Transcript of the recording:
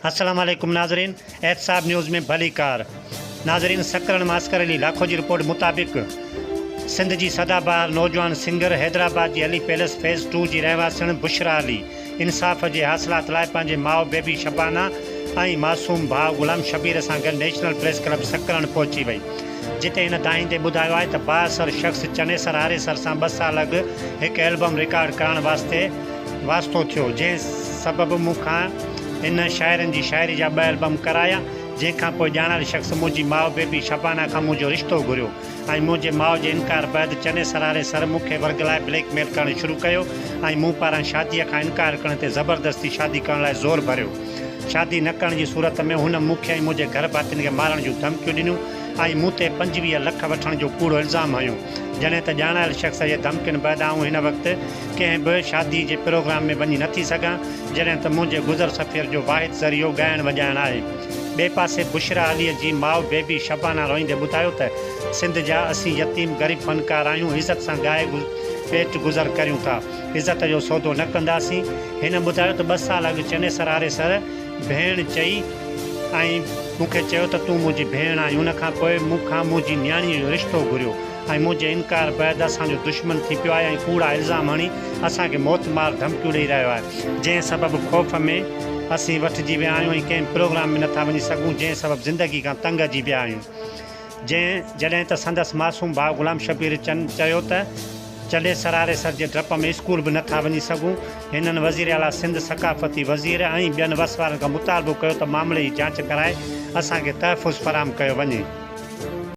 السلام عليڪم ناظرين احتساب نيوز ۾ ڀليڪار ناظرين سڪرن مان اصغر علي لاکو جي رپورٽ مطابق سنڌ جي سدا بهار نوجوان سنگر حيدرآباد جي علي پيلس فيز ٽو جي رهواسڻ بشريٰ علي انصاف جي حاصلات لاء پنهنجي ماء بيبي شبانه ۽ معصوم ڀاء غلام شبير سان گڏ نيشنل پريس ڪلب سڪرن پهچي وئي جتي هن دانهيندي ٻڌايو آهي ته بااثر شخص چنيسر آريسر سان ٻه سال اڳ هڪ البم رڪارڊ ڪرائڻ واسطي واسطو ٿيو، جنهن سبب مون کان هن شاعرن جي شاعري جا ٻه البم ڪرايا، جنهن کان پوء ڄاڻايل شخص منهنجي ماء بيبي شبانه کان منهنجو رشتو گهريو ۽ منهنجي ماء جي انڪار بعد چنيسراري سر مون کي ورغلائي بليڪ ميل ڪرڻ شروع ڪيو ۽ مون پاران شاديء کان انڪار ڪرڻ تي زبردستي شادي ڪرڻ لاء زور ڀريو. شادي نه ڪرڻ جي صورت ۾ هن مون کي ۽ منهنجي گهر ڀاتين کي مارڻ جون ڌمڪيون ڏنيون ۽ مون تي 25 لک وٺڻ جو ڪوڙو الزام هنيو. جڏهن ته ڄاڻايل شخص جي ڌمڪين بعد آئون هن وقت ڪنهن به شادي جي پروگرام ۾ وڃي نٿي سگهان، جڏهن ته منهنجي گذر سفير جو واحد ذريعو ڳائڻ وڄائڻ آهي. ٻئي پاسي بشريٰ عليء جي ماء بيبي شبانه روئيندي ٻڌايو ته سنڌ جا اسين يتيم غريب فنڪار آهيون، عزت سان ڳائي پيٽ گذر ڪريون ٿا، عزت جو سودو نه ڪنداسين. هن ٻڌايو ته ٻه سال اڳ چنيسر آريسر ڀيڻ چئي ۽ مون کي چيو ته تون منهنجي ڀيڻ آهين، ان کان پوء مون کان منهنجي نياڻيء جو رشتو گهريو. ۽ منهنجي انڪار بعد اسان جو دشمن ٿي پيو آهي ۽ ڪوڙا الزام هڻي اسان کي موت مار ڌمڪيون ڏئي رهيو آهي، جنهن سبب خوف ۾ اسين وٺجي ويا آهيون ۽ ڪنهن پروگرام ۾ نٿا وڃي سگهون، جنهن سبب زندگي کان تنگ اچي ويا آهيون. جنهن جڏهن ته سندس معصوم ڀاء غلام شبير چن چيو ته چلي سراري سر جي ڊپ ۾ اسڪول به نٿا وڃي سگهون، هنن وزيراعليٰ سنڌ، ثقافتي وزير ۽ ٻين وس وارن کان مطالبو ڪيو ته معاملي جي جاچ ڪرائي اسان کي تحفظ فراهم ڪيو وڃي.